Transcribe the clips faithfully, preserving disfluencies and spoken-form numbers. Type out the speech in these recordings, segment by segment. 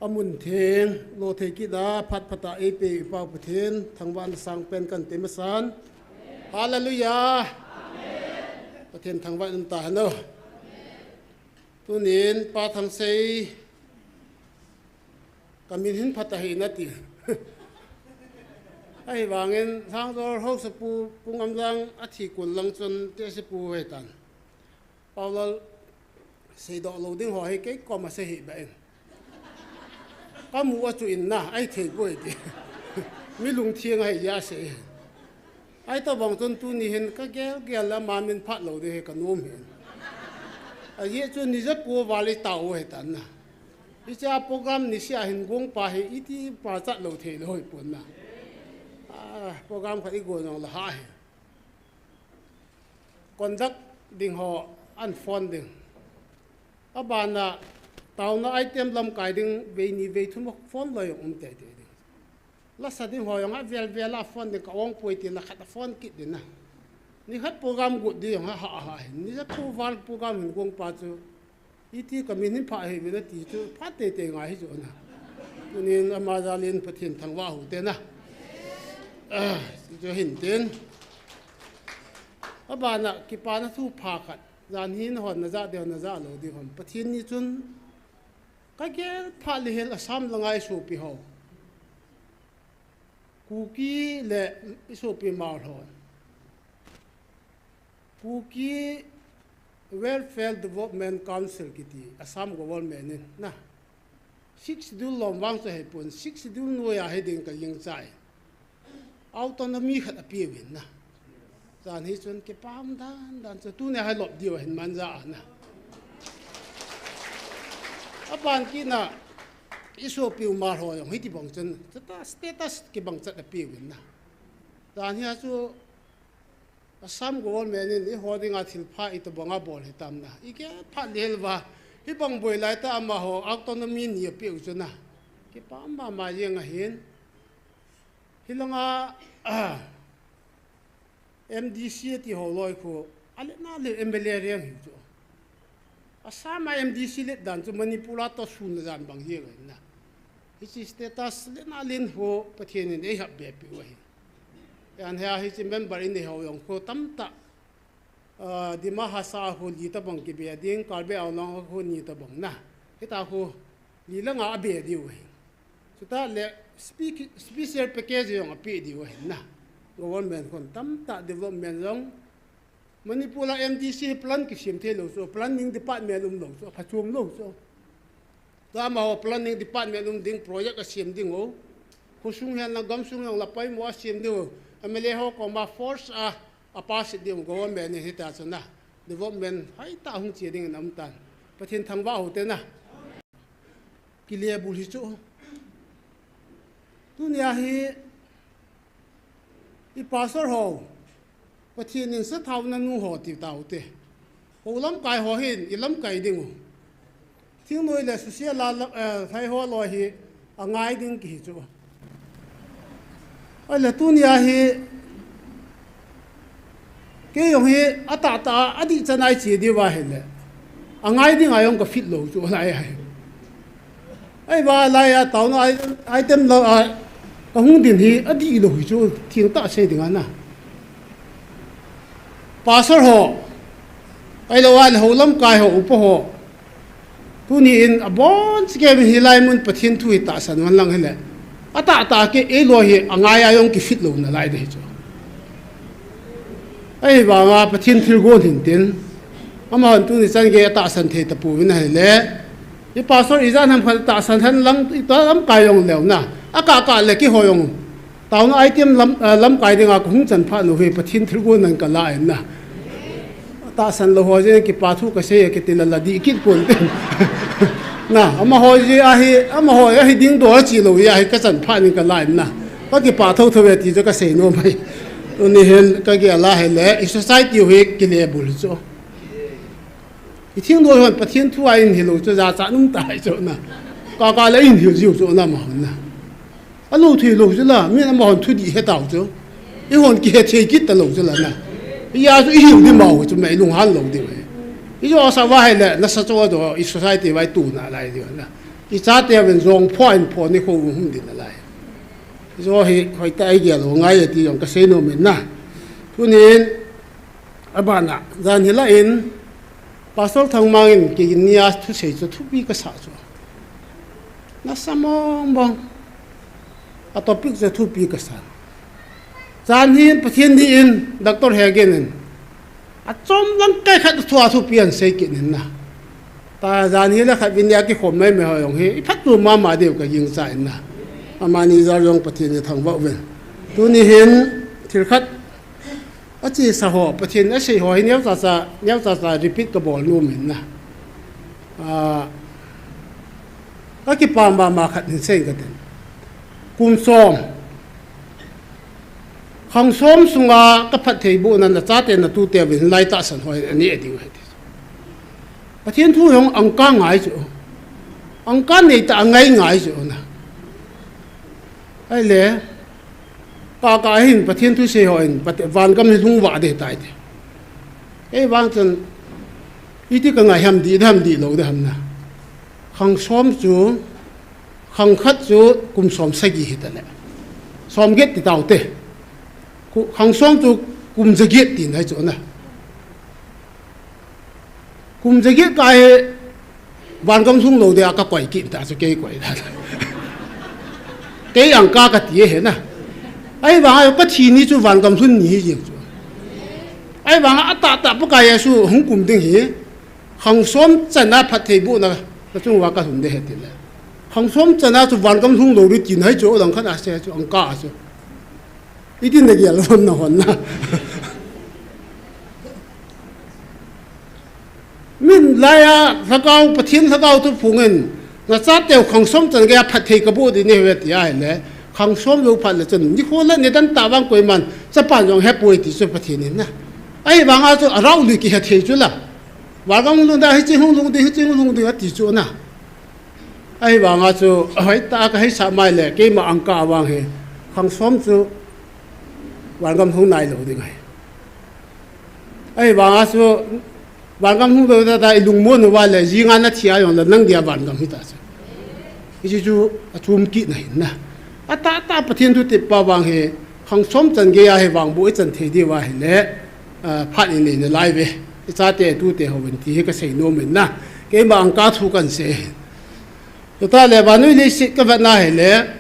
Amun theng, lo thei kit a, phat phat a eipeh i Pau Pathen, thangvahna sangpen kan ti masan. Hallelujah. Pathen thangvah in um ta hen o. Tunin Pa Thangsei, ka min hin phat ahi nati. Ahivangin Lhangjol Haosapu Pu Ngamjang athi kul lang chun tehsepu ahitan. Paulal, seidoh lou ding ho hi kei koma sei hih beh in. Ka mu a chu in na, ahithei poi ti. Mi lungtheng ahi jeh a sei. Ahitobang chun tuni hin ka gel gel a ama min phat lou ding hi ka nom hi. Ajeh chu ni ja ko val i tao u ahitan na. Hiche a program niseh a hin gong pa hi iti pachat lou thei lou hi pon na. Ah, program khat i go jong la ha hi. Conduct ding ho an phone ding. Abana taona item lamkai ding vei ni vei thum a phone loi jong um teitei ding. Lasa ding ho jong avel vel a phone ding, ka ong poi ti la khat a phone kit ding na. Nikhat program got ding jong ha ha ha hin. Ni ja ko val program hin gong pa chu. Iti ka min hin phat ahi ve nati chu phat teitei ngai hi chu na. Tunin ama jal in Pathen thangvah u hite na. Ah, chu hin tin. Abana kipana thu pha khat. Jan hi na hon na ja deu na ja lou ding hon. Pathen ni chun ka gel phat le hel Assam langa i sopi ho. Kuki le i sopi Hmar hon. Kuki Welfare Development Council kiti Assam government in na. Sixth Schedule lom vang chu hei pon, Sixth Schedule noiya hiding ka jing chai. Autonomy khat apeuvin na. Jan hi chun kipah dan dan chu tunia hi lop diu ahin manja a na. Aban kit na i sopi u Hmar ho jong hiti bang chun, status, status kibang chat apeuvin na. Jan hi a chu Assam government in eiho dinga thilpha itobang a bol hitam na. I gel phat le hel uva. Hibang boi lai tah amaho autonomy ni apeh u chu na. Kipah mama jeng ahin. Hilanga, ah, M D C ati ho loi khu. Ale na le M L A reng hi chu. Assam a M D C let dan chu Manipur a toh sun na jan bang jeng ahin na. Hiche status le na len ho Pathen in eihap be peh u ahi. Jan hi a hiche member in eiho jong khu tamtah, ah, Dima Hasao khu li tabang kibe ding, Karbi Anglong khu ni tabang na. Hita khu li le nga abe diu ahi. Chuta le spe-, special package jong ape diu ahi na. Government khun tamtah development jong Manipur a M D C plan kisem thei lou chu, planning department um lou chu, aphachom lou chu. Tua amaho planning department um ding project asem ding u. Khosung hihen lang gamsung hihen lang poimo asem ding u. M L A ho koma force a, apass ding u government in hita chu na. Development hoitah hung che ding in aum tan. Pathen thangvah u hite na. Kile bul hi chu. Tunia hi i pastor ho, Pathen in sathao nanu ho ti tau te. Ho lamkai ho hin i lamkai ding u. Thingnoi le Susia la, eh, thai ho loi hi angai ding kihi chu. Ahile tunia hi, kei jong hi atahtah a, adih chan a i che diu ahile. Angai ding a jong ka fit lou chu lai ahi. Ahivang lai a taona i, item lou a, ka hung din hi adih lou hi chu, thengtah sei ding ana. Pastor ho, ahilou ahile ho lamkai ho, upa ho. Tuni in abon chikei in hilai mun Pathen thu hi tahsan uvin lang hile. Atahtah kei eiloi hi angai a jong ki fit lou nalai ding hi chu. Ahivanga Pathen thilgon hin tin. Amahon tuni chan gei atahsan thei tapouvin ahile. I pastor ijat ham khat tahsan hen lang, i ta lamkai jong leu na. Akah kah le keiho jong. Taona item lam, eh, lamkai dinga kahung chan phat u hi Pathen thilgon in kala in na. Tahsan lou ho jeh in kipa thu kasei a kiti la la dih kit pon tin. Na, amaho jeh a hi, amaho ahi ding doh a chi lou jeh a hi kachan phat in kala in na. Ka kipa thotho ve ti chu kasei nom ahi. Tuni hin kagel a hile, i society u hi kile bul chu. I thingnoi hon Pathen thu a in hilou chu jachat um tai chu na. Kaka le in hil jiu chu na amahon na. Alou thei lou chu la, min amahon thudih he tau chu. Eihon kihe thei kit talou chu la na. Hijeh a chu i hil ding mau chu mei lunghang lou diu ahi. I jo sa va hile, nasa chu a jo, i society vai tu nalai diu na. I chateuvin jong pho in pho ni kho hung din alai. Hijo hi hoitah a igel u ngai e ti jong kasei nom in na. Tunin, abana, jan hila in, Pastor Thangmang in kei nia thusei chu thupi kasa chu. Nasa mong mong. A topic chu thupi kasa. Jan hin Pathen ni in, Doctor Hegen in. Achom lang kai khat thua thupi ahin sei kit in na. Ta jan hila khat vin nia kikhom mai mai ho jong hi. I phatchu mama diu kagingcha in na. Amani jal jong Pathen in thangvah uvin. Tuni hin thil khat achesa ho, Pathen in asei ho hi neocha cha, neocha cha repeat kabol nom in na. A, akipa mama khat hin sei katin. Kum som. Khang som sunga kaphattheibohna nachate natute uvin lai tahsan hoi anei ding ahi ti. Pathen thu jong angka ngai chu. Angka neitah a ngai ngai chu na. Ahile, ka ka hin Pathen thusei ho in Pat-, vangam hi lhung vah ding tai ti. Kei vang chun, iti kangai ham dih, ham dihlou ding ham na. Khang som chu, khang khat chu kum som sagi hita le. Som get ti taute. Ku-, khang som chu kum ja get tina chu na. Kum ja get ka hi vangam lhung lou dia kakoi kit ta chu kei koi ta. Kei angka kati e he na. Ahivanga kathi ni chu vangam lhun ni hi jeng chu. Ahivanga atahtah Pakai Jesu hung kum ding hi. Khang som chana phattheibohna, nachung uva kalhun ding ahi tile. Khang som chana chu vangam lhung lou ding tina hi chu, lang khat a sei chu, angka a chu. Iti nagel lhon na hon na. Min laiya, lhagao, Pathen lhagao thu phungin, nachateu khang som chan geiya phatthei kaboh ding nahi uve ti ahile, khang som jou phat le chun, nikho le nidan tah vang koiman, chapa jong hepoi ti chu Pathen in na. Ahivanga chu, arao lui kihethei chu la. Vangam lhung ding, hiche hung lhung ding, hiche hung lhung ding, ati chu na. Ahivanga chu, hoitah a kaheisah mai le, keima angka vang hi, khang som chu, vangam hung nailou ding ahi. Ahivanga chu, vangam hung lou tah tah, ilungmon uva le, jinga nathi a jong le, nang dia vangam hita chu. Hiche chu, achom kit na hin na. Atahtah Pathen thutep pa vang hi, khang som chan geiya hi vangboh ichan thei diu ahile, ah, phat inei nalai uve. Ichate, itute hon ti hi kasei nom in na. Keima angka thu kahin sei. Chutah le vannoi leiset kavet na hile,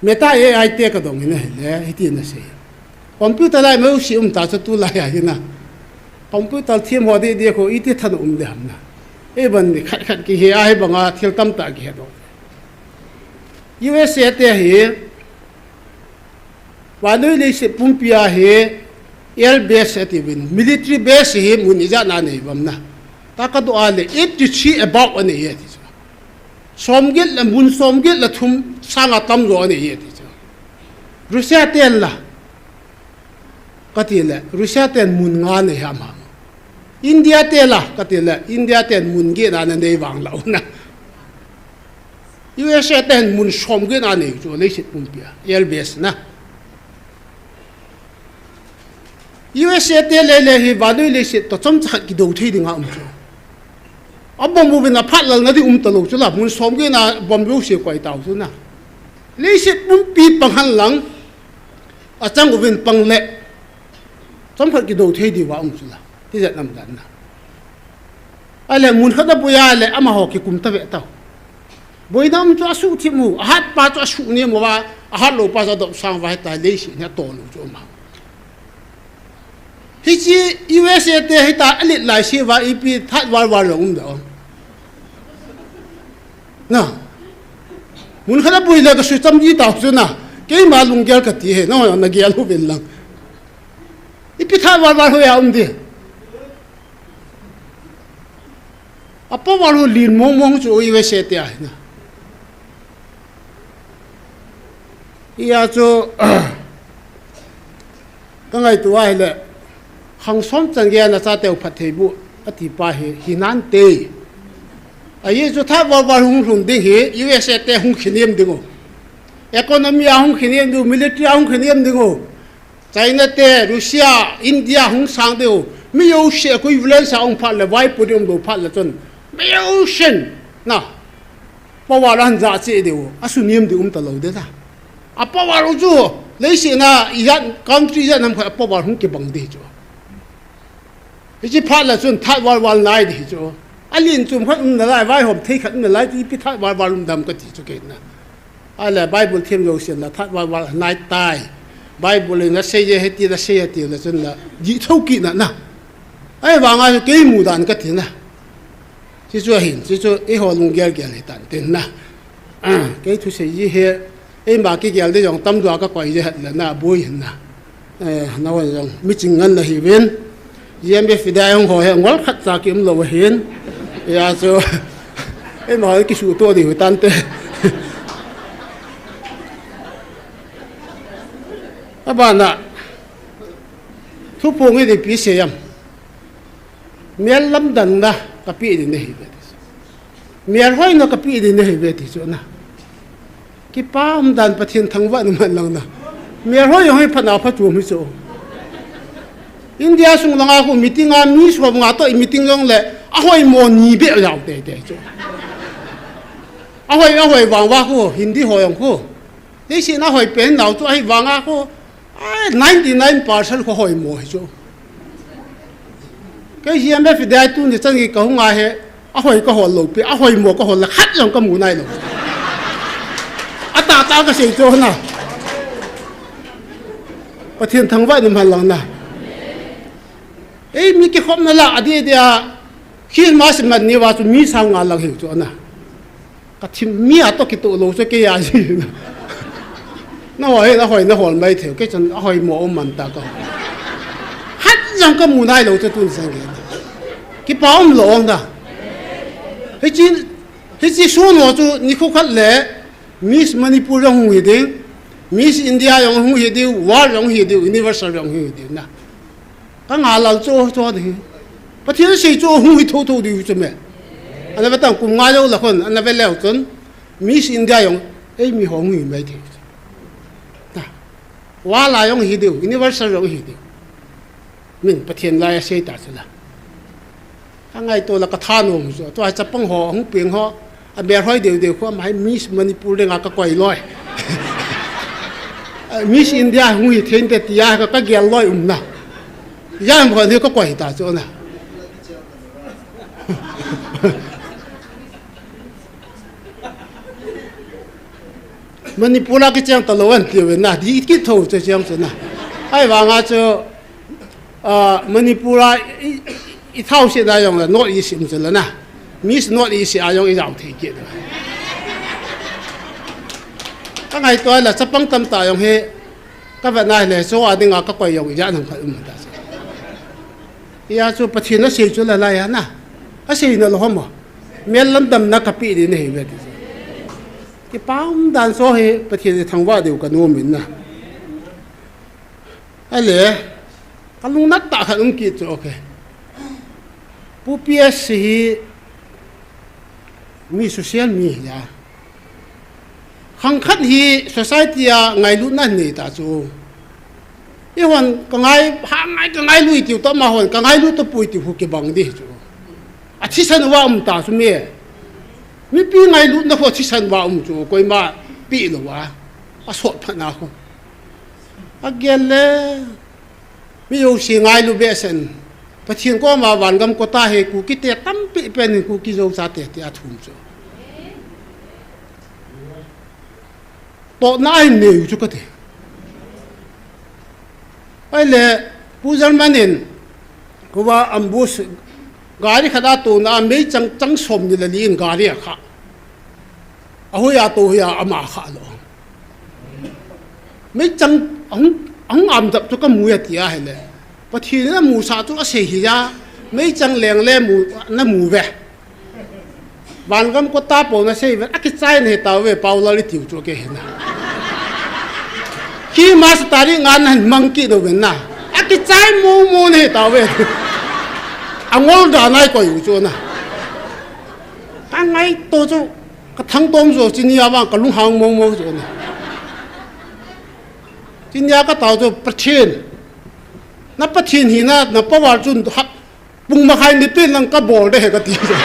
Meta A I te kadong in ahile, hiti nasei. Computer lai meu si um ta chu tulai a hi na. Computer them ho deh deh kho iti than um ding ham na. Eiban ni khat khat kihe a hibanga thil tamtah kihe doh. U S A te hi, vannoi leiset pumpi a hi air base atiuvin, military base hi mun ijat na anei uvam na. Tah kadoh a le eighty three about anei e ti chu. Som get le mun som get le thum sanga tamjo anei e ti chu. Russia ten la, kati le, Russia ten mun nga anei ham ham. India te la, kati le, India ten mun get na anei vang lou na. U S A ten mun som get na anei chu leiset pumpi a, air base na. U S A te le le hi vannoi leiset toh chomcha khat kidou thei dinga um chu. Abomb uvin aphat lal na ding um talou chu la, mun som get na bomb jouse koi tau chu na. Leiset pumpi pang hen lang, achang uvin pang le, chomkhat kidou thei diuva um chu la. Tijat nam dan na. Ahile mun khat aboi a le amaho kikum tave tau. Boina um chu asuh thim u, ahat pa chu asuh nem uva, ahat lou pa chu adop sang uva, hitia leiset hi atol u chu um a. Hiche U S A te hitia alet laise uva ipi third world war jong um ding. Na. Mun khat aboi le kasu cham ji tau chu na. Keima lunggel kati e, na, nagel uvin lang. Ipi third world war hoiya um ding. A power ho len mong mong chu U S A te ahi na. Hia chu, kangaito ahile, khang som chan geiya nachateu phatthei boh, ati pa hi, hinante. Ajeh chu third world war hung lhun ding hi, U S A te hung khinem ding u. Economy a hung khinem ding u, military a hung khinem ding u. China te, Russia, India hung sang ding u. Mi jouse equivalence a um phat le, vaipo ding um lou phat le chun. Mi jousen, na. Power ahin ja cheh diu, asunem diu um talou ding ta. A power u chu, leiset a ijat, country ijat ham khat a power hung kibang ding chu. Hiche phat le chun third world war nai ding chu. Alen chom khat um nalai, vaihom thei khat um nalai, ti ipi third world war um dem kati chu kei na. Ahile Bible them jousen la third world war nai tai. Bible in asei e, hiti la asei e ti le chun la, dih thou kit na na. Ahivanga chu kei mu dan kati na. Chuchu ahin, chuchu eiho lunggel gel hitan tin na. Ah, kei thusei ji hi, eima kigel ding jong tamjo a kakoi ji het le na, boi hin na. Eh, nahon jong, miching ngen nahiuvin. G M F dai hung ho hi, ngol khat cha kium lou ahin. Hijeh chun, eima kisutoh diu tante. Abana, thuphong hi ipi sei em. Mel lamdanna kapeh ding nahiuve ti chu. Melhoina kapeh ding nahiuve ti chu na. Kipa um dan Pathen thangvah in um hen lang na. Melhoi jong hi phatna phatchom hi chu. India sung langa khu meeting a mi som nga toh i meeting jong le ahoimo ni beh jao teitei chu. Ahoi, ahoi vang uva khu, Hindi ho jong khu. Leiset a ahoi pen nau chu ahivanga khu, ai, ninety nine percent khu hoimo hi chu. Kei G M F dai tuni chan gei kahung a hi, ahoi kahol lou pi, ahoimo kahol le khat jong kamu nailou. Atahtah kasei chu na. Pathen thangvah in um hen lang na. Ei, mi kikhopna lah a dia dia, Christmas man ni uva chu mi sang nga lang hiu chu na. Kathim mi a toh kitoh lou chu kei a ji. Nahoi, nahoi, nahol mai thei, kei chun ahoimo um man ta ka. Khat jong kamu nailou chu tun sang gei. Kipa um lou na. Hiche, hiche sun ho chu nikho khat le Miss Manipur jong hung hi ding, Miss India jong hung hi ding, World jong hi ding, Universal jong hung hi ding na. Ka ngal lal chu, chu ding. Pathen asei chu hung hi thotho diu chu me. Ana ve tang kum nga jou la khun, ana ve leu chun, Miss India jong, ei mi ho hung hi mai thei. Ta. World a jong hi diu, Universal jong hi diu. Min Pathen lai asei ta chu la. Ka ngaito la ka thanom chu. Tua chapang ho, hung peng ho. A melhoi deu deu khu ama hi Miss Manipur dinga kakoi loi. Miss India hung hi thei inte tia ka, kagel loi um na. Jam ho ni kakoi ta chu na. Manipur a kicheng talou an tiu na. Di kit tho chu cheng chu na. Ahivanga chu Ah, Manipur a i, i thao se da jong la North East um se la na. Miss North East a jong i jao thei kit. Ka ngaito la chapang tamtah jong hi ka vet na le chu a dinga kakoi jong i ja nang khat um ta. Hijeh chu Pathen asei chu la lai a na. Asei na lou ham. Mel lamdanna kapeh ding nahiuve ti. Kipa um dan chu hi Pathen thangvah diu kanom in na. Ale, kalungnat tah khat um kit chu, okay. Pu P S hi mi social mi hi a. Khang khat hi society a ngailutna nei ta chu. Eihon ka ngai, ha ngai ka ngailu i tiu toh amahon ka ngailu tapoi tiu khu kibang ding chu. Athisan uva um ta chu mi. Mipi ngailutna khu athisan uva um chu koima pe lou a. Asot phatna khu. Agel le, mi jouse ngailu behseh in, Pathen koma vangam kota hi Kuki te tampi pen in Kuki Zo chate tia athum chu. Tohna ahin nei u chu kati. Ahile, Pu German in, kova ambush, gari khat a touna a meichang, chang som ni le li in gari akha. Ahoi a tou hia ama kha lou. Meichang ahung, ahung amjap chu kamu e tia ahile. Pathen in amusah chu asei hia. Meichang leng le mu, namu ve. Vangam kota pou nasei ve. Akichai nahi tauve, Paulal i tiu chu kei hin. Khi masa tari nga nahin mang kit uve na. Akichai momo nahi tauve. Angol da nai koi u chu na. Ka ngaito chu. Ka thangtom jo, chuni a vang ka lunghang mong mong jo na. Chuni a ka tao jo, Pathen. Na Pathen hina, na power chun hap, pung makhai ni pen lang ka bol de he ka ti jo.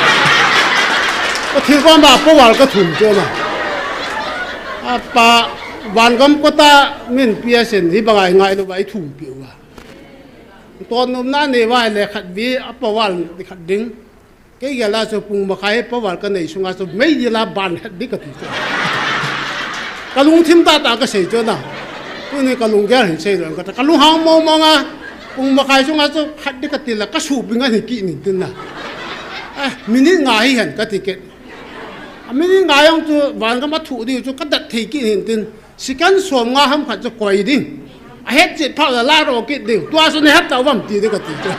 Pathen koma power kathum chu na. Apa, vangam kota min P S N hi bangai ngai lou vai thumpi uva. Totnopna nei vai le khat vi a power khat ding. Kei gel a chu pung makhai power kanei sunga chu meidil a ban het ding kati chu. Kalungthim tah tah kasei chu na. Tuni kalunggel hin sei lou kati. Kalunghang mong mong a pung makhai sunga chu het ding kati la kasupi ngan hi kit ning tin na. Eh, minute nga hi hen kati kit. A minute nga jong chu vangam a thu diu chu kadat thei kit hin tin. Second som nga ham khat chu koi ding. Ahet chet phat la la ro kit ding. Tua chu nahet tauvam ti ding kati chu.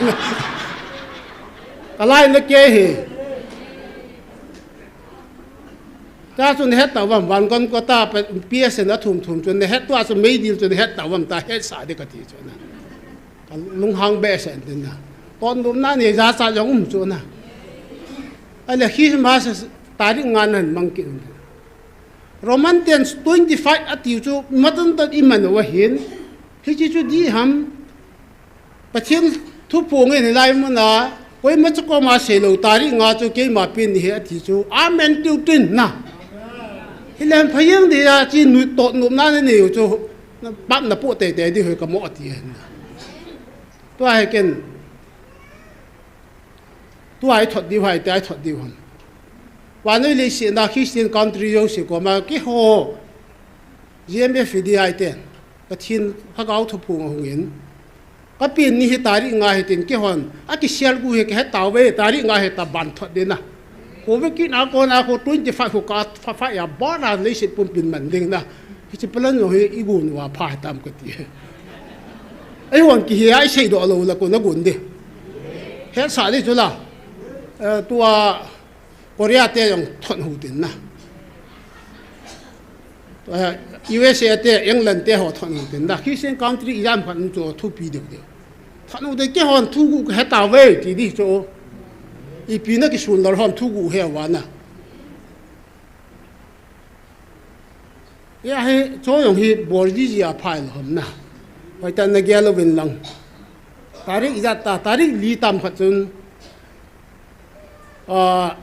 Kalai na kei hi. Tua chu nahet tauvam, vangam kota P S N a thum thum chu nahet, tua chu meidil chu nahet tauvam, ta hetsah ding kati chu na. Kalunghang behseh in tin na. Totnopna nei jachat jong um chu na. Ahile Christmas tarik nga nan mang kit un. Roman ten twenty five atiu chu matan tan iman uva hin. Hiche chu diham. Pathen thuphong in hilai muna, koima chu koma seilou tarik nga chu keima pen ni ahi ati chu, amen tiu tin na. Hilai phajeng dia chi nui totnopna nanei u chu, na pap napoh teitei ding hoi kamo ati ahi na. Tua hi ken, tua hi thot diu hai, tua hi thot diu ham. Vannoi leiset a Christian country jouse koma keiho, G M F D I ten, Pathen Lhagao thuphong ahung in, kapen ni hi tarik nga hi tin keihon, akisel gu hi kahe tauve, tarik nga hi ta ban thot ding na. Covid kit a kona kho twenty five kho ka fa fa ya bona leiset pumpin man ding na. Hiche plan jong hi igon uva pha tam kati. Eihon kihe a isei doh lou la kona gon ding. Hetsah ding chu la. Eh, tua Korea te jong thot u tin na. Eh, U S A te, England te ho thot u tin na. Christian country ijat ham khat chu thupi deu deu. Thot u te keihon thugu kahe tauve ti ding chu. Ipi na kisun lou ham thugu he uva na. Hia hi, chu jong hi bol jiji a phai lou ham na. Hoitah in nagel uvin lang. Tarik ijat ta, tarik li tam khat chun, ah,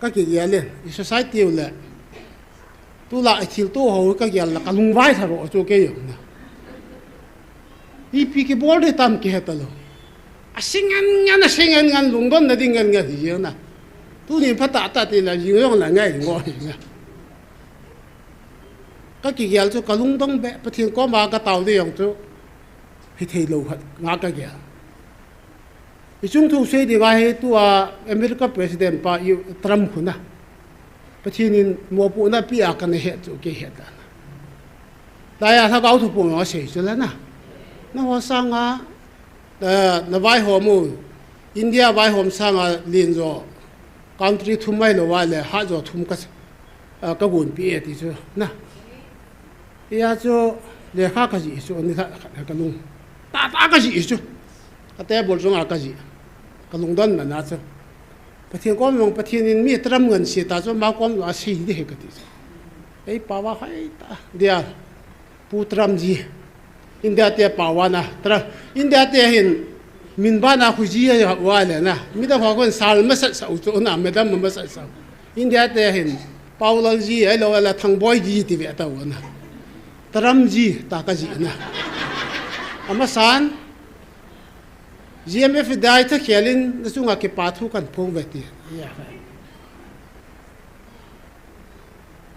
kakigel in, i society u le. Tulai thilto ho kagel la kalung vailha ro chu kei jong na. Ipi kibol ding tam kihe talou. Asei ngen ngen, asei ngen ngen, lungdon na ding ngen ngen hi jeng na. Tuni phatah tah ti la jing jong la ngai ngo hi na. Kakigel chu kalungdong beh, Pathen koma katao ding jong chu hithei lou khat nga kagel. Ichung thu sei ding ahi tua America President pa Trump khu na. Pathen in mopohna apeh a kana het chu kei het dan a. Tua hi Lhagao thuphong a asei chu la na. Nangho sanga, eh, navaihom u, India vaihom sanga lenjo, country thum mai lou va le, hatjo thum ka, eh, kagonpeh e ti chu na. Hia chu lekha kajih chu, ni khat khat kalung. Tah tah kajih chu. Ka table chunga kajih. Kalungdon man a chu. Pathen kom jong Pathen in mi Trump ngansi ta chu, ama kom jong asei ding ahi kati chu. Ei pao a hai ta dia. Pu Trump ji. India te pao a na. Trump. India te hin min bana khu ji a uva le na. Midang ho khun sal masat sa u chu na, madam masat sa u. India te hin Paulal ji, ahilou le Thangboi ji ti ve tau na. Trump ji ta kajih na. Amasan, G M F D I thakhel in nachunga kipa thu kahin phong ve ti.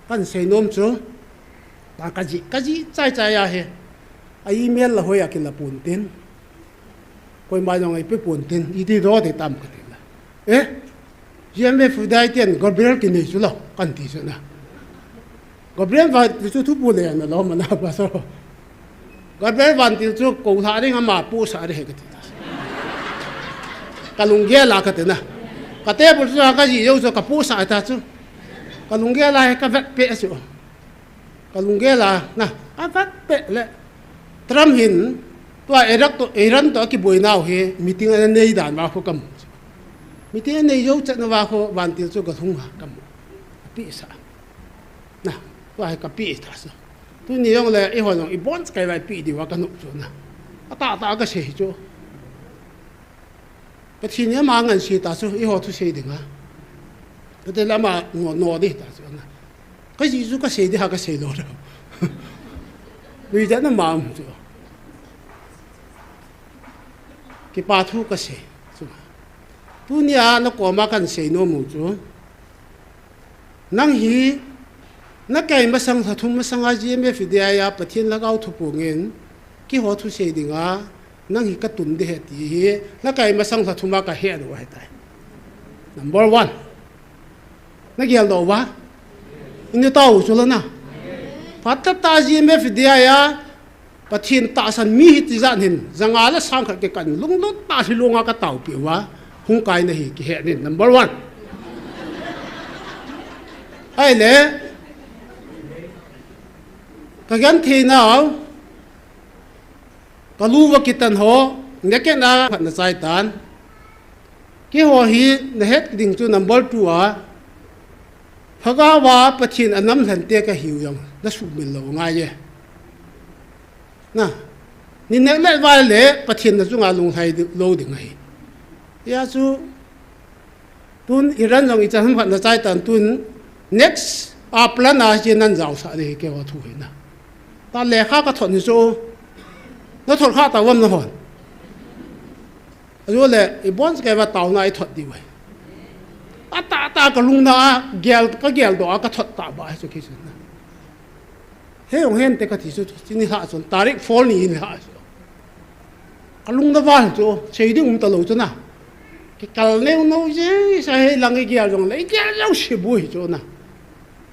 Kahin seinom chu, ta kajih, kajih chai chai ahi. A email la hoi a kila pon tin. Koima jong eipe pon tin, iti doh ding tam kati na. Eh? G M F D I ten Gabriel kinei chu lou, kahin ti chu na. Gabriel Vantil chu thupu le na lou mana pastor. Gabriel Vantil chu kou lha ding ama pusah ding ahi kati ta. Kalunggel a kati na. Ka table chu kajih jou chu kapusa ta chu. Kalunggel a hi kavet peh chu. Kalunggel a, na, kavet peh le. Trump hin, tua Iraq to, Iran to akiboinau hi, meeting anei dan uva khu kamu. Meeting anei jou chet nauva khu Vantil chu kalhung a kamu. Apeh sa. Na, tua hi kapeh ta sa. Tuni jong le, eiho jong ibon chakai uva ipeh diu a kanom chu na. Atah tah a kasei chu. Pathen in ama ngansi ta chu, eiho thusei ding a. Pathen lama ngo no di ta chu na. Ka ji chu ka sei di ha ka sei lo lo. Lui ja na ma um chu. Kipa thu ka sei chu. Tunia na koma kan sei nom u chu. Nang hi, na kai masang, lha thum masanga G M F D I a Pathen Lhagao thu pungin, keiho thusei dinga, nang hi ka tun ding ahi ti hi, na kai masang lha thuma ka he lou ahi tai. Number one. Na gel doh uva? Ini tao chu la na. Phat tah tah G M F D I a, Pathen tahsan mi hi tijat hin, janga le sang khat kikah in, lunglut tah a lunga ka taopi uva, hung kai na hi kihe in, number one. Ahile, ka genthei nau, ka lu va kitan ho, naketna phat na chai tan. Keiho hi na het ding chu number two a, Lhagao a Pathen a nam lhante ka hiu jong, na sumil lou ngai e. Na, ni nek le vai le Pathen na chunga lunglhai di-, lou ding ahi. Hia chu, tun Iran jong i chan ham khat na chai tan tun, next a plan a chi nan jao sa de keiho thu hi na. Ta lekha ka thot ni chu, na thot kha ta vam na hon. Ajo le, i bon kei va taona i thot diu ahi. A ta ta ka lungna a gel, ka gel doh a ka thot ta ba ahi chu kei chu na. He ong hen te ka ti chu, chu ni lha chun, tarik four ni in lha chu. Ka lungna val chu, sei ding um ta lou chu na. Kikal neu no je, sa he lang i gel jong le, i gel jong se bu hi chu na.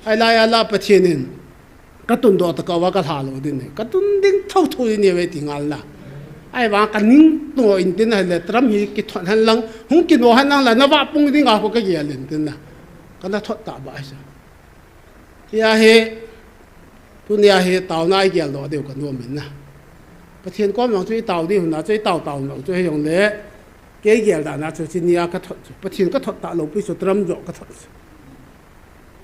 Ahilai a la Pathen in. Ka tun doh ta ka va ka lha lou ding ne. Ka tun ding thotho ding ne ve ti ngal na. Ahivang ka ning to in tin ahile Trump hi kithot hen lang, hung kino hen lang la na va pung ding a ko ka gel in tin na. Ka na thot ta ba ahi sa. Hia hi, tunia hi taona i gel doh diu ka nom in na. Pathen kom jong chu i tao diu na, chu i tao tao jong chu hi jong le. Kei gel da na chu chi nia ka thot chu. Pathen ka thot ta lou pi chu Trump jo ka thot chu.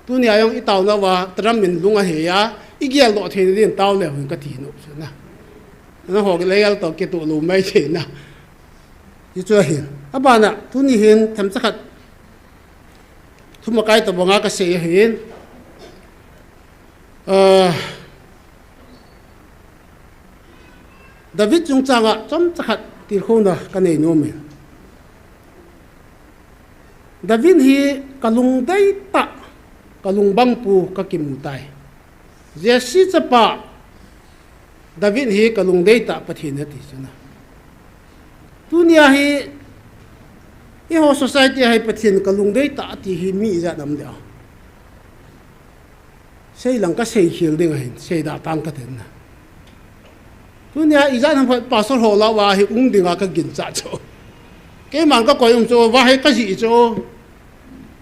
Tunia jong i taona uva, Trump in lung ahe a, i gel doh thei ding tao le hun ka ti nom chu na. Na ho le gel to kei to lou mai thei na. Hi chu ahin. Abana, tuni hin themcha khat. Thumakai to banga ka sei ahin. Ah, David chungchanga chomcha khat tilkhouna ka nei nom e. David hi ka lungdei tah, ka lungbang pu ka kimu tai. Jesse chapa David hi ka lungdei tah Pathen ati chu na. Tunia hi, i ho society a hi Pathen ka lungdei tah ati hi mi ijat nam dia. Sei lang ka sei khel ding ahin, sei da tang ka ten na. Tunia ijat ham khat pastor ho lah uva hi um dinga ka ginchat chu. Keiman ka koi um chu, va hi ka ji chu.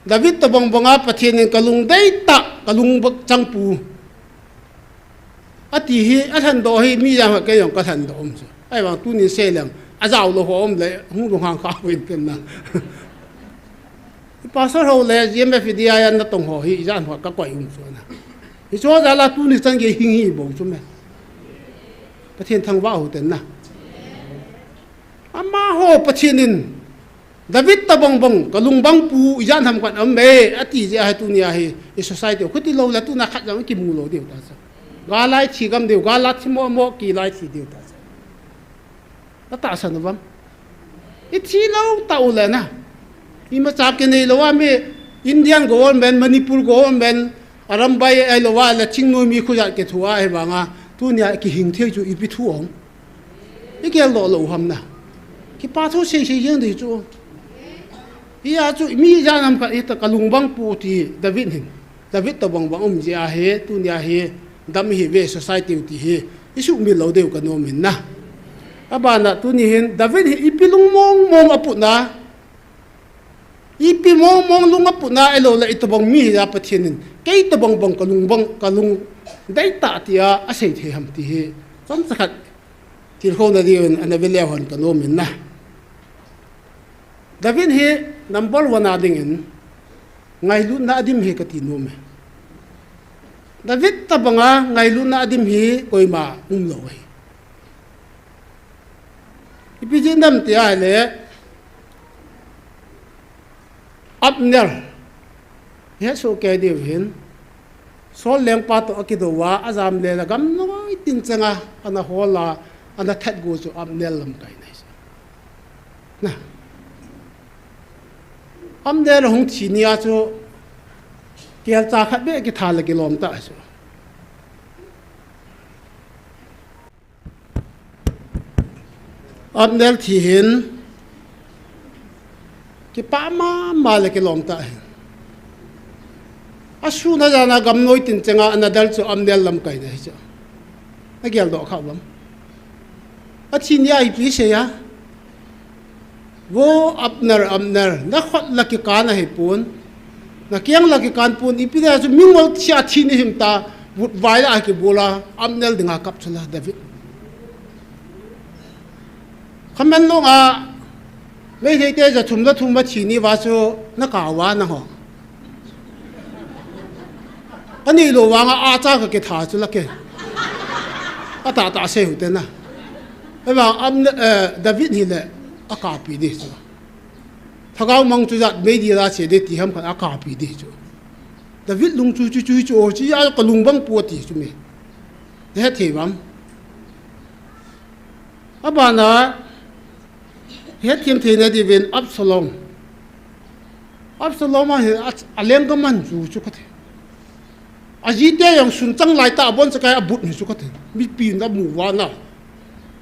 David tobang banga Pathen in ka lungdei tah, ka lung bak chang pu. Ati hi, a lhan doh hi, mi jang khat kei jong ka lhan doh um chu. Ahivang tunin sei leng, a jao lou ho um le, hung lunghang kha uvin tin na. Pastor ho le, G M F D I a na tong ho hi, ijat ham khat ka koi um chu na. Hi chu jal a tuni chan gei hing hi bou chu me. Pathen thangvah ho ten na. Amaho Pathen in, David tobang bang, ka lungbang pu, ijat ham khat um e, ati jeh a hi tunia hi, i society, khuti lou le tuna khat jong kimu lou diu ta chu. Gal lai thi gam diu, gal lai thi mo mo, ki lai thi diu ta chu. Na tahsan uvam. I thi lou tah u le na. Imacha kinei lou a mi Indian government, Manipur government, Arambai ahilou a le thingnoi mi khujat kithu a ahivanga. Tunia kihing thei chu ipi thu ong. I gel doh lou ham na. Kipa thu sei sei jeng ding chu. Hia chu mi ijat ham khat hi ta ka lungbang pu ti David hin. David tobang bang um jeh a hi, tunia hi, dam hi ve society u ti hi, i sumil lou diu ka nom in na. Abana tuni hin, David hi ipi lung mong mong a put na, ipi mong mong lung a put na, ahilou le i tobang mi hi a Pathen in, kei tobang bang ka lungbang, ka lungdei tah tia, a sei thei ham ti hi, chomcha khat, tilkhouna diuvin, ana ve leu hen ka nom in na. David hi number one a dingin ngailutna a dim hi ka ti nom e. David tobanga ngailutna a dim hi koima um lou ahi. Ipi jeh ham ti ahile Abner, Hiche soh kei diu hin, Saul lengpa toh akidou a, ajam le la gamnoi tin changa ana hol a, ana that gu chu Abner lamkai na ahi. Na. Abner hung thi nia chu, kelcha khat beh kitha le kilom ta chu. Abner thi hin, kipah mama le kilom ta hin. Asun a jan a gamnoi tin changa ana del chu Abner lamkai na ahi chu. Nagel doh kha uvam. Athi nia ipi asei a. Vo Abner, Abner, nakhut la kikan ahipon, nakeng la kikan pon, ipi dia chu mingol thi a thi nahim ta, vutvai la akibol a, Abner dinga kap chu la, David. Khamen long a, Meitei te ja thum la thum va thi ni va chu, nakap uva naho. Kanei lou vanga acha kakitha chu la ke. Atah tah sei u te na. Ahivang Abner, eh, David hi le akapi di chu. Lhagao mang chu jat mei di la che di ti ham khat akapi di chu. David lung chu chu chu chu o chi a kalung bang pu ti chu me. Nahet thei uvam. Abana, hetthem theina diuvin Absalom. Absalom a hi a, aleng kaman chu chu kati. Ajite jong sun chang lai ta abon chakai abut ni chu kati. Mipi na mu uva na.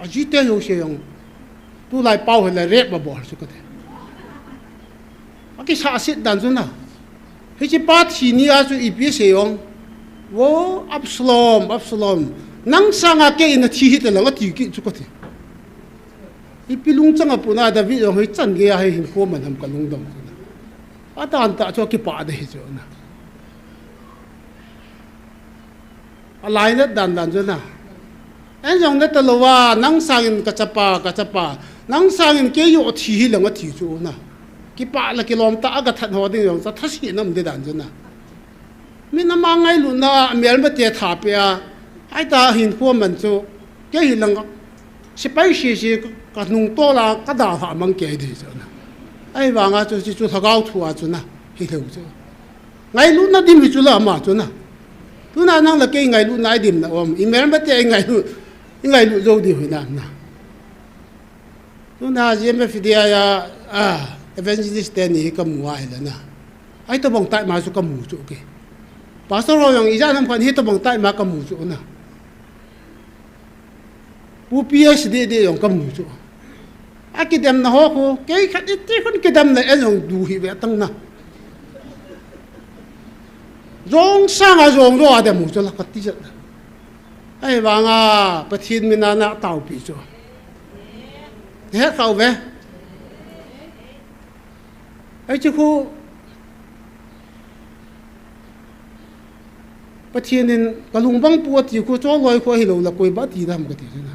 Ajite jouse jong. Tulai pao hi le rape abol chu kati. Akisah set dan chu na. Hiche pa thi nia chu ipi asei ong. Vo Absalom, Absalom. Nang sanga kei in athi hita lang ati kit chu kati. Ipi lungchang a puna David jong hichan gei a hi hinkho man ham kalungdong chu na. Adan tah chu akipah de hi chu na. Alainat dan dan chu na. Ei jong nata lou a, nang sangin kachapa, kachapa. Nang sangin kei jong athi hi lang athi chu na. Kipah le kilom tah a gathat ho ding jong chu thase nam de dan chu na. Min ama ngailutna a melmate tha pe a. Aita hinkho man chu. Kei hi lang sepai sese kanung tol a kadalhah mang kei di chu na. Ahivanga chu, chu, chu lhagao thu a chu na. Hilou chu. Ngailutna dim hi chu la ama chu na. Tuna nang le kei ngailutna idim na um. Imelmate ingailut, ingailut jou di hoi na na. Tuna G M F D I a, a, evangelist teni hi kamu a hile na. Ahi tobang tai ma chu kamu chu ke. Pastor ho jong ijat ham khat hi tobang tai ma kamu chu na. Pu P S D D jong kamu chu. Akidemna ho khu, kei khat iti khun kidem le en jong du hi ve tang na. Jong sanga jong jo a dem u chu la kati jat. Ahivanga Pathen mina na taopi chu. He kau ve. Hiche khu Pathen in kalung bang pu ati khu choloi khu ahilou le koi ba ti dam kati na.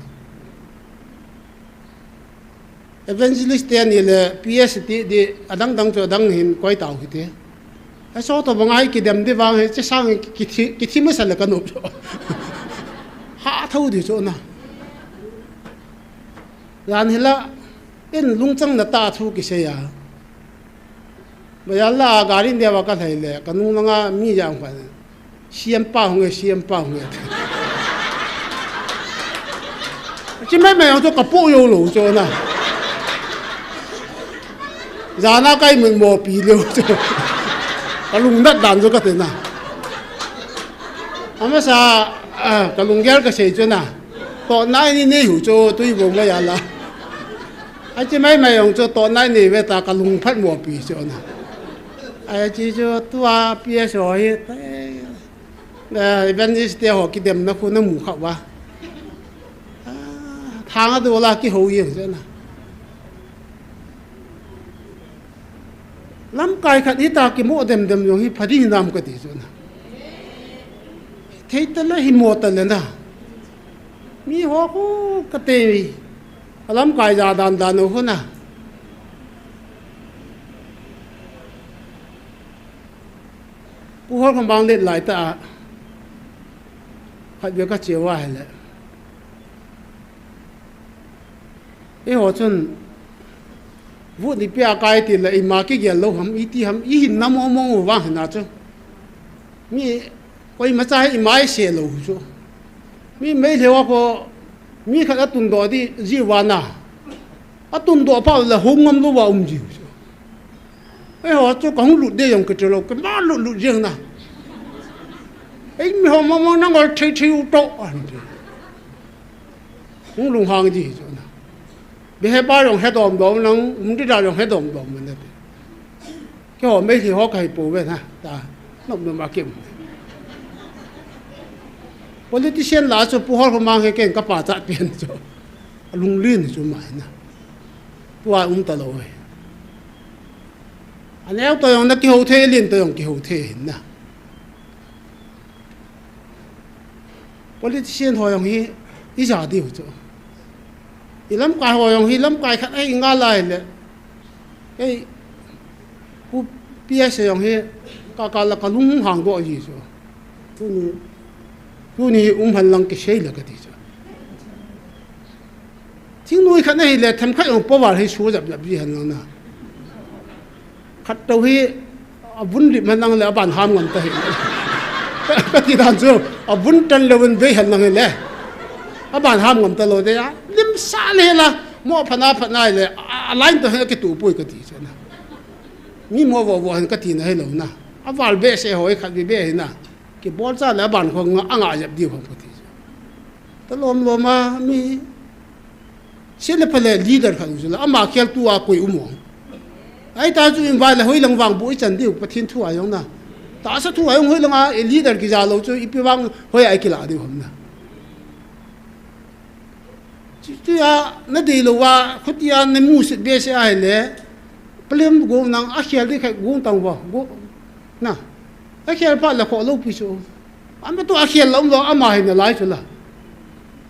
Evangelist teni le P S ti di adang dang chu adang hin koi tao hite. Aso tobang a hi kidem di vang hiche sang kithi, kithi masa le kanop chu. Ha thou di chu na. Jan hila in lungchang na ta thu kisei a. Mayal la gari neo a kalhai le, kanung langa mi jam khat. C M pa hung e, C M pa hung e. Chi mai mai ang chu kapu jou lou chu na. Jana kai mun mo pi lou chu. Kalung nat dan chu kati na. Amasa, ah, kalung gel kasei chu na. Toh nai ni nei hu chu tui bo mayal la. Achi mai mai jong chu toh nai nei ve ta kalung phat mo pi chu na. Achi chu tua P S ho hi, eh, evangelist te ho kidemna khu namu kha uva. Ah, thang a dola kihou jeng chu na. Lamkai khat hita kimo dem dem jong hi pha ding hinam kati chu na. Thei ta le hi mo ta le na. Mi ho khu kati. Alamkai ja dan dan u khu na. Pu Holkhomang let lai ta a. Khat ve kache uva hile. Eiho chun, vut ni pia kai ti le ima kigel lou ham, iti ham, ihin na mo mo vang hina chu. Mi koimacha hi imai se lou chu. Mi Meitei ho ko, mi khat atundoh di ji uva na. Atundoh pha le hung ngam lou va um ji chu. Eiho chu kahung lut de jong kiti lou, kima lut lut jeng na. Eimi ho mama nangol thei thei u toh, ati. Hung lunghang ji chu na. Behe pa jong hedom dom nang, um di da jong hedom dom na te. Keiho Meitei ho kahi pouve na, ta, nop nop a kim. Politician lah a chu Pu Holkhomang hi ken ka pachat pen chu. Alunglen chu mai na. Tua um talou hi. Aneo toh jong na kihou thei, alen toh jong kihou thei hin na. Politician ho jong hi ija diu chu. Ilamkai ho jong hi lamkai khat ahi ngal lai le. Ei, Pu P S jong hi ka, ka la ka lung hang doh ji chu. Tuni, tuni hi um hen lang kisei le kati chu. Thingnoi khat nahi le, themkhat jong power hi su jap jap ji hen lang na. Khat toh hi, avun lim hen lang le, aban ham ngam ta hi. Ka, kati dan chu, avun tan le vun vei hen lang hi le. Aban ham ngam talou de a, lim sa le la, mo phat na phat na le, a, a line toh hi akitu poi kati chu na. Mi mo vo vo hen kati na hilou na. Aval behseh ho hi khat vei vei hi na. Kibol cha le aban kho nga, anga jep diu kho kati chu. Talom lom a mi se le pha le leader khat u chu la, ama khel tua koi um o. Ahi ta chu in vai le hoi lang vang bu i chan diu, Pathen thu a jong na. Tahsa thu a jong hoi lang a, i leader kija lou chu, ipi vang hoi a i kila diu ham na. Chu, chu a, na dei lou a, khuti a, na musit behseh a hile, palem gong nang, akhel di khai gong tang vo, gong, na. Akhel pha le kho lou pi chu. Ama tu akhel lou lou, ama hi na lai chu la.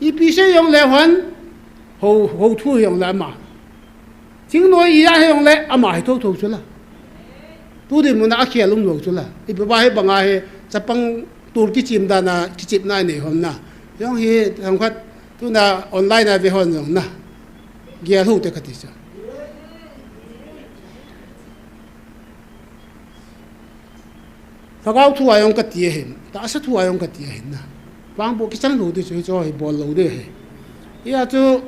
Ipi sei jong le hon, ho, ho thu jong le ama. Thingnoi ija hi jong le, ama hi tho tho chu la. Tu dinmun a akhel um lou chu la. Ipi va hi banga hi, chapang tur kichim dan a, kichim na nei hom na. Jong hi, thang khat, tuna online a ve hon jong na. Gel hu te kati chu. Lhagao thu a jong kati ahin, tahsa thu a jong kati ahin na. Vang bu kichang lou di chu, chu hi bol lou di hi. Hia chu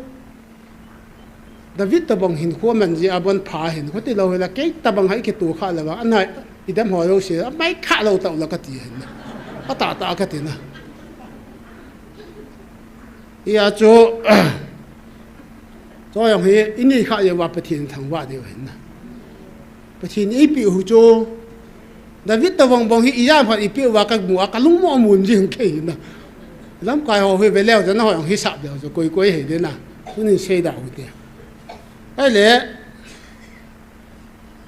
David tabang hin khu man ji a bon pha hin, khuti lou hi la kei tabang hai kitu kha la va, anai idam ho lou se, amai kha lou tau la kati ahin na. Ata ta kati na. Hia chu, chu jong hi, i nei kha jeh uva Pathen thangvah diu ahin na. Pathen in eipeh u chu, David tobang bang hi ijat ham khat eipeh uva kamu a, kalung mo mun jing kei na. Lamkai ho hi veleu jana ho jong hisap leu chu koi koi hi de na. Tunin seida u te. Ahile,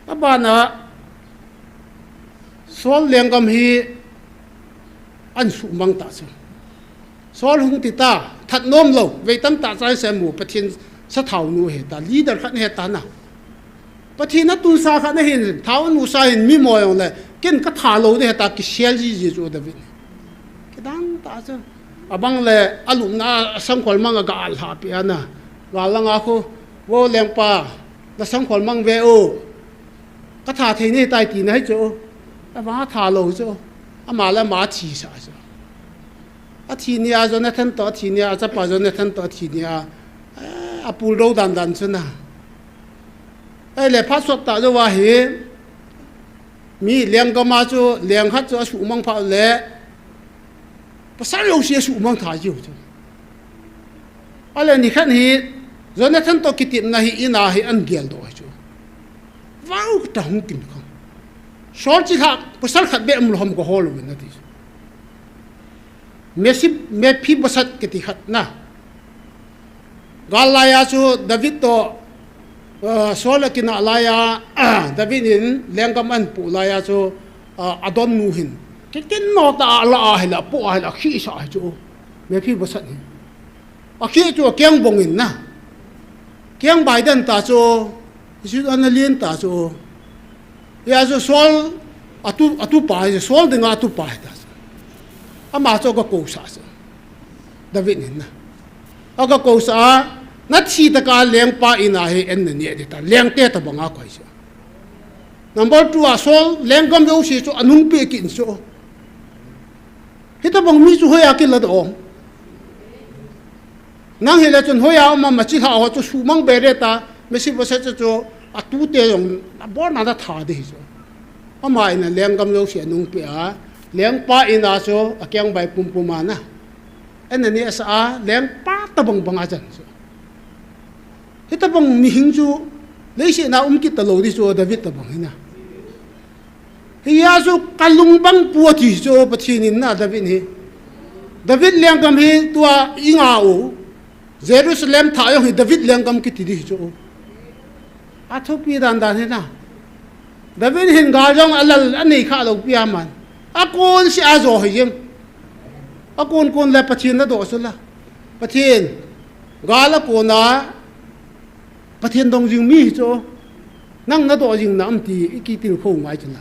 abana Saul lenggam hi ahin sumang ta chu. Saul hung ti ta, that nom lou, vei tamtah chai se mu, Pathen sathau nu ahi ta, leader khat ahi ta na. Pathen a tunsa khat ahin, thau nu sa hin mi mo jong le, ken ka tha lou de ahi ta, kisel ji ji chu David. Kidang ta chu. Abang le, alupna, asangkhol mang a ga al ha pi ana. Ga lang a khu, vo lengpa, na sangkhol mang ve o. Ka tha thei nei tai ti na hi chu. Avang a tha lou chu. Ama le ama thi sa chu. Athi nia Jonathan toh, athi nia achapa Jonathan toh, athi nia, eh, apul do dan dan chu na. Ahile phat sot ta jou a hi, mi lenggam a chu, leng khat chu asumang pha le, pasal jouse asumang tha jiu chu. Ahile nikhat hi, Jonathan toh kitepna hi in a hi ahin gel doh hi chu. Vau ta hung kin khang. Saul chi lha, pasal khat beh um lou ham ka hol uvin ati chu. Mesi-, Mephibosheth kiti khat na. Gal lai a chu David toh, uh, Saul akinah lai a, David in lenggam ahin pu lai a chu, uh, adon nu hin. Kikin no ta a la a hi la, pu a hi la, khi sa hi chu. Mephibosheth hi. Akhi chu akeng bong in na. Keng bai den ta chu, Israel ana lien ta chu. Hia chu Saul atu, atupa hi, Saul dinga atupa hi ta chu. Ama chu aga kou sa chu. David in na. Aga kou sa a, na thi tah a lengpa in a hi en na ne di ta. Lengte tobang a koi chu. Number two a Saul lenggam jouse chu anung pe kin chu. Hitabang mi chu hoiya kiladoh? Nang hile chun hoiya um am, achi lha ho chu sumang bere ta, Mephibosheth chu, chu atute jong abolna a tha ding hi chu. Ama in a lenggam jouse anungpeh a, lengpa in a chu akeng bai pumpum a na. Ana neh sah a, lengpa tabang bang a chan chu. Hitabang mihing chu leiset a um kit talou ding chu David tabang hi na. Hia chu kalung bang pu ati chu Pathen in na David hi. David lenggam hi tua i nga u. Jerusalem thah jong hi David lenggam kiti ding hi chu. Athupi dan dan hi na. David hin gal jong alal anei kha lou pi a man. Akon seh a jo hi jeng. Akon kon le Pathen nadoh chu la. Pathen, gal akon a, Pathen dong jing mi hi chu. Nang nadoh jing na am ti i kitilkhou ngai chu na.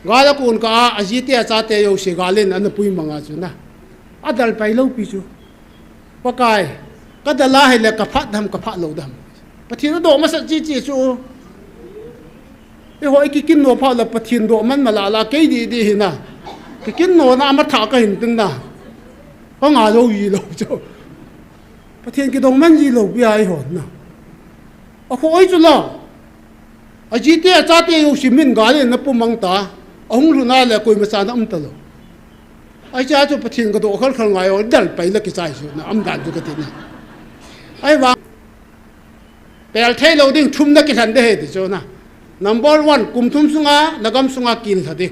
Gal akon kah a, ajite achate jouse gal in ana pui mang a chu na. Adal pai lou pi chu. Pakai, kadal a hile kaphat dem, kaphat lou dem. Pathen adoh masat chi chi chu. Eiho i kikinno phat le Pathen doh man mala la kei didi hi na. Kikinno na ama tha kahin tin na. Ka nga lou ji lou chu. Pathen kidong man ji lou pi a eiho na. Akhoh oi chu la. Ajite achate jouse min gal in ana pui mang ta. Ahung lhun a le koima chan a um talou. Ahi cha chu Pathen kadoh khal khal ngai o, dal pai la kichai chu na, am dan chu kati na. Ahivang pel thei lou ding thum na kilhen ding ahi ti chu na. Number one, kum thum sunga, nagam sunga kil lha ding.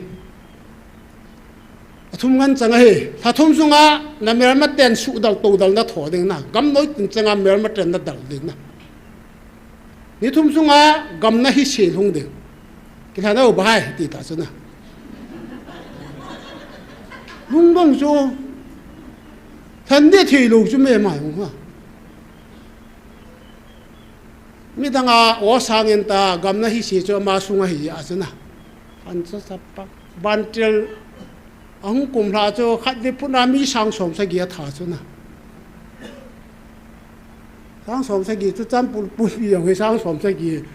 Athum ngen chang ahi, lha thum sunga, namelmaten sudal todal natho ding na. Gamnoi tin changa melmaten nadal ding na. Ni thum sunga gam nahi se lhung ding. Kilhen o bahai, ti ta chu na. Lungdong chu. Lhen ding thei lou chu me mai hung ha. Midang a o sang in ta gam nahi se chu ama sunga hi a chu na. Lhen chu sapa. Bantil Ahung kum lha chu khatvei puna mi sang som sagi atha chu na. Sang som sagi chu chan pul pul pi jong hi sang som sagi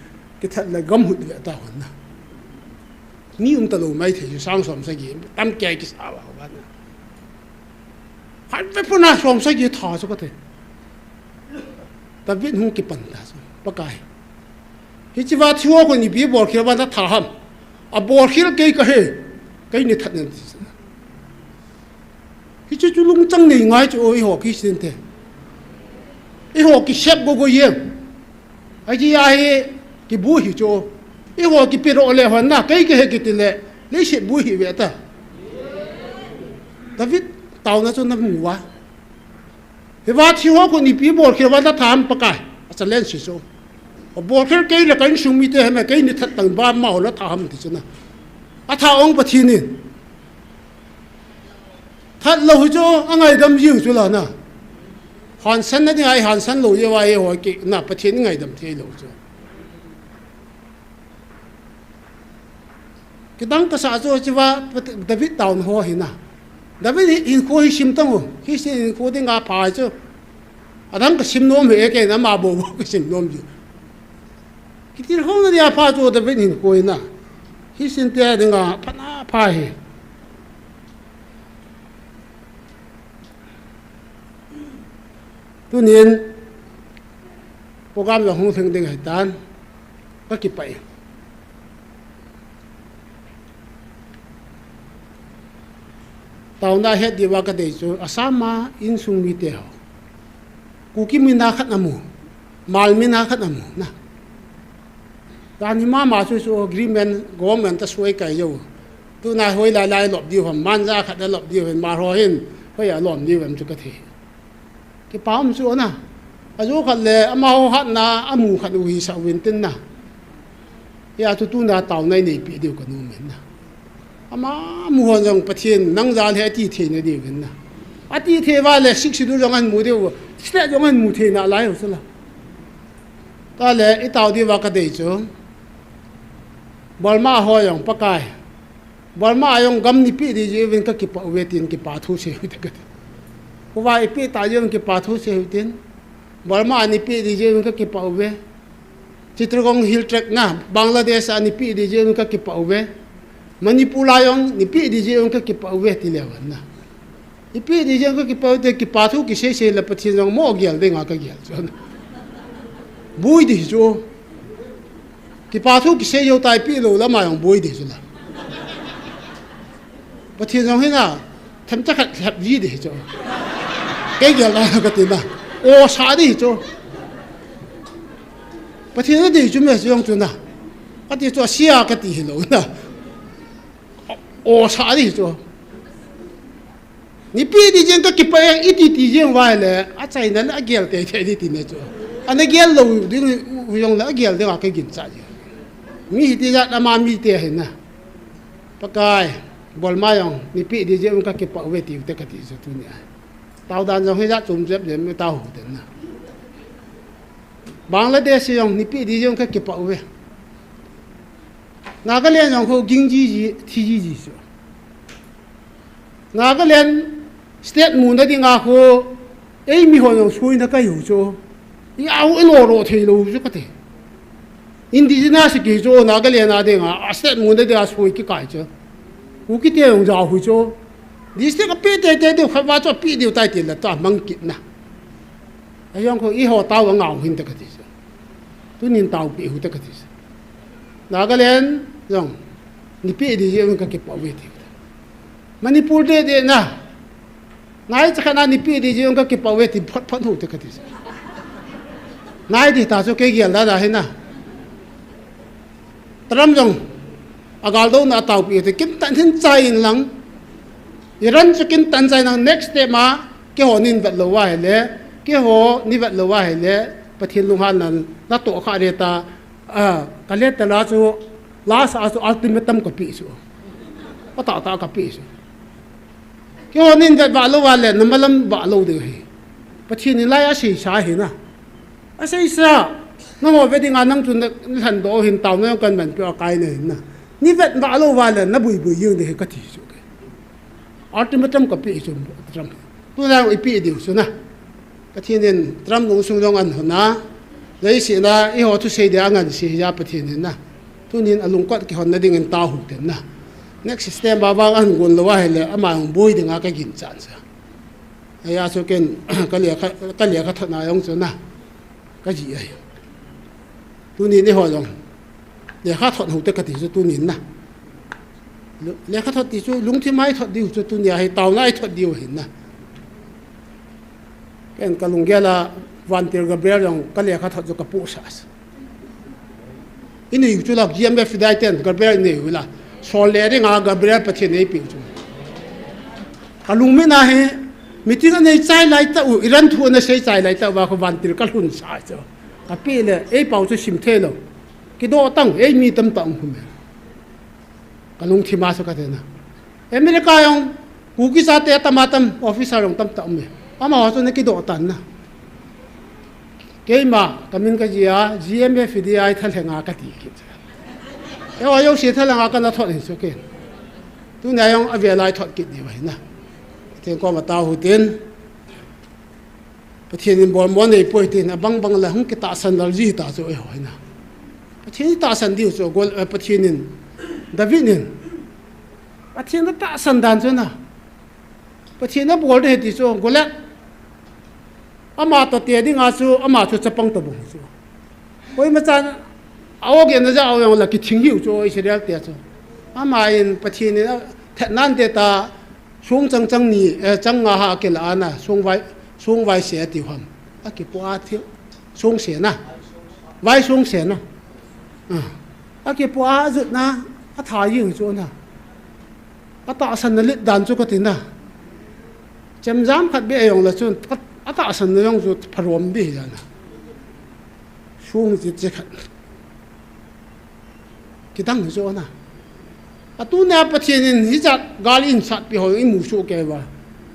kithat le gam hut ve ta hon na. Mi um talou mai thei chu sang som sagi tam kei kisa va va na. Khatvei puna som sagi tha chu ka thei. David hung kipan ta chu. Pakai. Hiche va thi ho khu ipi bolkhel va natha ham. Abolkhel kei kahi. Kei ni that nen ti chu. Hiche chu lungchang nei ngai chu o eiho Christian te. Eiho kisep go go yem. Aji ahi kibu hi chu. Eiho kipe ro le hon na kei kahi kiti le. Leiset bu hi ve ta. David taona chu namu va. Hiva thi ho khu ipi bolkhel va natha ham Pakai. A challenge chu. Abolkhel kei le ka insung mite heme kei ni that tang ba ma ho natha ham ti chu na. Atha ong Pathen in. That lou hi chu angaidam jiu chu la na. Hansan na ding ahi hansan lou jeh a eiho ki na Pathen ngaidam thei lou chu. Kidang kasa chu hiche va David taona ho hi na. David hi, hinkho hi sim tang u. Hiche hinkho dinga pha chu. Adang kasim nom hi e kei na ama bou bou kasim nom ji. Kitilkhouna dia pha chu David hinkho hi na. Hiche te dinga pha na pha hi. Tunin program jong hung lhing ding ahitan, kakipah e. Taona het diuva kadei chu Assam a insung mite ho. Kuki mina khat amu, Hmar mina khat amu na. Dan hi mama chu chu agreement government a suai kai jou. Tuna hoi lai lai lop diu ham, manja khat a lop diu ham, Hmar ho hin hoi a lom diu ham chu kathei. Kipa um chu na. Ajo khat le amaho hatna amu khat u hisah uvin tin na. Hia chu tuna taona ineipi diu kanom in na. Ama mu hon jong Pathen nang jal hi ati thei na diu vin na. Ati thei uva le Sixth Schedule jong ahin mu diu, state jong ahin mu thei nalai u chu la. Tale itao diuva kadei chu. Burma ho jong Pakai. Burma a jong gam neipeh ding jeh uvin kakipah uve tin kipa thu sei u hite kati. Khovah eipeh ta jeh uvin kipa thu sei u hitin. Burma a neipeh ding jeh uvin kakipah uve. Chittagong Hill Tract na, Bangladesh a neipeh ding jeh uvin kakipah uve. Manipur a jong neipeh ding jeh uvin kakipah uve ti leu hen na. Ipi di jeng ka kipa te, kipa thu kisei sei le Pathen jong mo gel dinga ka gel chu. Boi di chu. Kipa thu kisei jou tai pi lou lama jong boi di chu la. Pathen jong hina, themcha khat lhep ji di chu. Kei gel la ka ti na. O sa di chu. Pathen na di chu me jong chu na. Ka ti chu sia ka ti hi lou na. O sa di chu. Nipi di jeng ka kipa e, iti ti jeng vai le, achaina le agel te te di ti ne chu. Ana gel lou ding u jong le agel ding a ka gin cha ji. Mi hiti jat ama mi te hina. Pakai, bol ma jong, nipi di jeng ka kipa uve ti u te ka ti chu tuni a. Tao dan jong hi jat chum jep jep mi tao hu te na. Bangladesh jong nipi di jeng ka kipa uve. Nagaland jong ho ging ji ji, thi ji ji chu. Nagaland state muna dinga ho, ei mi ho jong suina ka hiu chu. I au i lo ro thei lou chu ka ti. Indigenous ki chu Nagaland a dinga, a state muna dinga sui kikai chu. Kuki te jong ja hu chu. District a pe te te diu khat va chu pe diu tai ti la ta mang kit na. A jong ko i ho tao ngau hin te ka ti chu. Tunin tao pe hu te ka ti chu. Nagaland jong nipi di jeng ka kipa uve ti. Manipur de de na. Nai cha khana nipi di jeng ka kipa uve ti phot phot hu te ka ti. Nai di ta chu kei gel da da hina. Trump jong agal do na tao pi te kin tan hin chai in lang. Iran chu kin tan chai nang next step ma keiho nin vet lou va hele. Keiho ni vet lou va hele. Pathen lunghan nan na to kha re ta. A, ka le ta la chu last a chu ultimatum ka pi chu. Ka ta ta ka pi chu. Keiho nin vet va lou va le, na malam va lou ding hi. Pathen in lai a sei sa hi na. A sei sa, nangho ve dinga nang chu na lhan do hin tao na kan man pe a kai na hin na. Ni vet va lou va le, na bui bui jeng ding hi ka ti chu ke. Ultimatum ka pe chu Trump. Tu na i pe diu chu na. Pathen in Trump lungsung jong an hona, leisihna, eiho thusei dia angan sei hia Pathen in na. Tunin alungkot kihonna dingin tao hu ten na. Next step a vang ahin gon lou ahile, ama hung boi dinga ka ginchat sa. Hia chu ken, ka lekha, ka lekha thotna jong chu na. Ka ji ahi. Tunin eiho jong. Lekha thot hu te ka ti chu tunin na. Lekha thot ti chu lungthim a i thot diu chu tunia hi taona i thot diu hin na. Ken ka lunggel a vantil Gabriel jong ka lekha thot chu ka pu sa. I nei chu la G M F dai ten Gabriel i nei u la. Sol le ring a Gabriel Pathen ei pi chu. Ka lungmin a hi meeting a nei chai lai ta u, Iran thu ana sei chai lai ta u va ka vantil ka lhun sa chu. Ka pi le ei pau chu sim thei lou. Kidoh tang, ei mi tamtah um khume. Ka lungthim a chu ka ti na. America jong, Kuki chate tam a tam, officer jong tamtah um e. Amaho chu na kidoh tan na. Keima, ka min ka ji a, G M F D I thalheng a ka ti kit. Eiho jouse thalheng a ka na thot hin chu ken. Tunia jong a vel a i thot kit diu ahi na. Pathen koma tao hu tin. Pathen in bolmo nei poi tin, abang bang la hung kitahsan lal ji ta chu eiho hi na. Pathen in tahsan diu chu, gol, eh, Pathen in, David in. Pathen in tahsan dan chu na. Pathen in abol de ti chu, Goliath. Ama to te dinga chu, ama chu chapang to bung chu. Koima chan, a-o gen na ja a-o jong la kithing hiu chu, Israel te chu. Ama in Pathen in, a, thet nan te ta, song chang chang ni, eh, chang nga ha kila ana, song vai, song vai se ati ham. A kipu a thi, song se na. Vai song se na. A. A kipu a jut na, a tha jing chu na. A tahsan na lit dan chu ka ti na. Chemjam khat be jong la chun, a, a tahsan na jong chu pharom be ja na. Song chi chi khat. Kidang hi chu na. A tunia Pathen in hijat gal in satpi ho i mu soh kei va.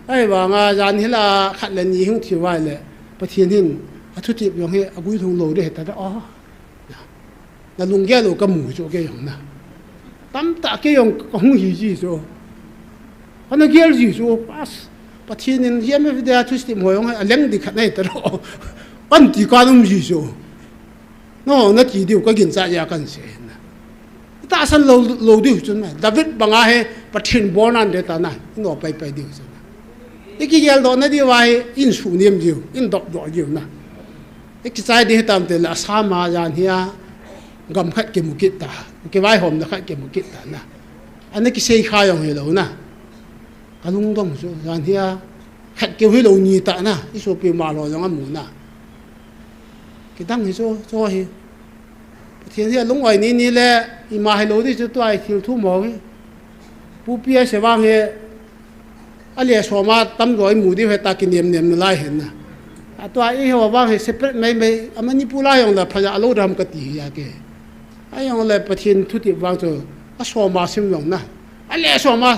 Ahivanga jan hila khat le ni hung thi vai le. Pathen in a thutep jong hi a guilhung lou de ta da. Oh. Na lunggel u ka mu chu kei jong na. Tamtah kei jong ka hung hi ji chu. Ka na gel ji chu. Pas. Pathen in G M F D I a thusitep ho jong a leng di khat nei ta lo. Pan ti ka num ji chu. No, na ti diu ka ginchat a kan sei na. Tahsan lou, lou diu chun na. David banga hi Pathen bol nan de ta na. No pai pai diu chun na. I kigeldoh na diu ahi, in suhnem diu, in dopdoh diu na. I kichai ding hitam tile, Assam a jan hia gam khat kimu kit ta, kivaihomna khat kimu kit ta na. Ana kisei kha jong hilou na. Ka lungdong chu, jan hia khat keu hilou ni ta na, i sopi ma lo jong amu na. Kidang hi chu, chu hi. Pathen hi alung oi ni ni le, ima hilou di chu tua i thil thu mo hi. Pupi a se vang hi, a le soma tam jo i mu di he ta kinem nem na lai hen na. A tua i ho vang hi separate mai mai, a Manipur lai jong la phaja lo ram ka ti hi ya ke. A jong le Pathen thu ti vang chu, a soma sim jong na. A le soma,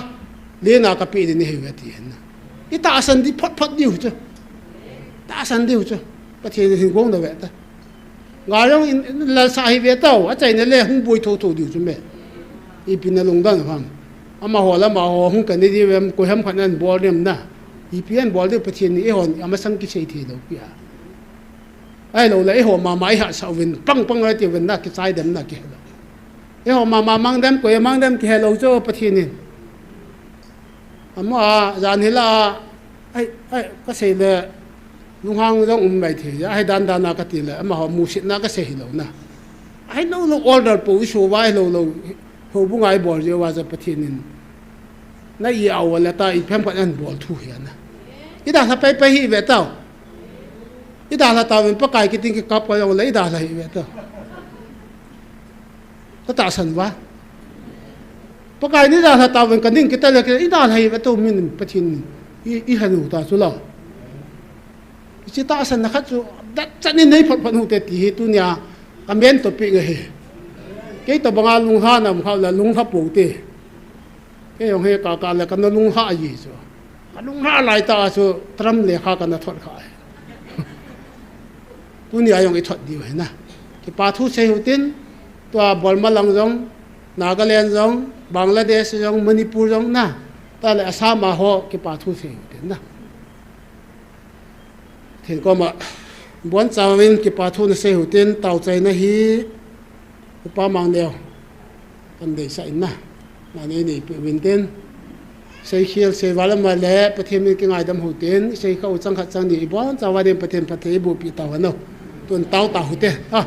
le na ka pi di ni he ve ti hen na. I tahsan di phot phot diu chu. Tahsan diu chu. Pathen hin gong da ve ta. Nga jong in, in lalsa hi ve tau, achaina le hung boi tho tho diu chu me. Ipi na lungdon ham. Amaho le amaho hung kani diu em, koi ham khat nan bol nem na. Ipi an bol diu Pathen ni eihon, amasang kisei thei lou pi a. Ahilou le eiho mama i hahsah uvin, pang pang le ti uvin na, kichai dem na kihel lou. Eiho mama mang dem, koi mang dem kihel lou chu Pathen in. Ama a, jan hi la a, ai, ai, ka sei le, lunghang jong um mai thei, ai dan dan a ka ti le, amaho musitna ka sei hilou na. Ahilou lou order po i so va ahilou lou, houbung a i bol jeh uva chu Pathen in. Na i au le ta i phem khat an bol thu hi na. I dalha pai pai hi ve tau. I dalha tau in Pakai kitin kikap ka jong le i dalha hi ve tau. Ka tahsan uva. Pakai ni dalha tau in ka ning kita le i dalha hi ve tau min Pathen in. I, i hanu ta chu lo. Hiche tahsanna khat chu, dat chan in nei phot phot u te ti hi tunia, ka main topic ahi. Kei tobanga lunglha nam kha la lunglha pou te. Kei jong hi ka, ka le ka na lunglha ji chu. Ka lunglha lai ta chu, Trump lekha ka na thot kha ahi. Tunia jong i thot diu ahi na. Kipa thu sei u tin, tua Burma lang jong, Nagaland jong, Bangladesh jong, Manipur jong na. Ta le Assam a ho, kipa thu sei u tin na. Pathen koma, bon chauvin kipa thu na sei u tin, tao chaina hi, Upa Mangneo, kan deisah in na, na nei nei pe uvin tin, sei khel, sei val ama le, Pathen min kingaidam u tin, sei kha u chang khat chang ni, i bon chauva din Pathen phatthei i boh pi tau hen o, tun tao ta u te, ha.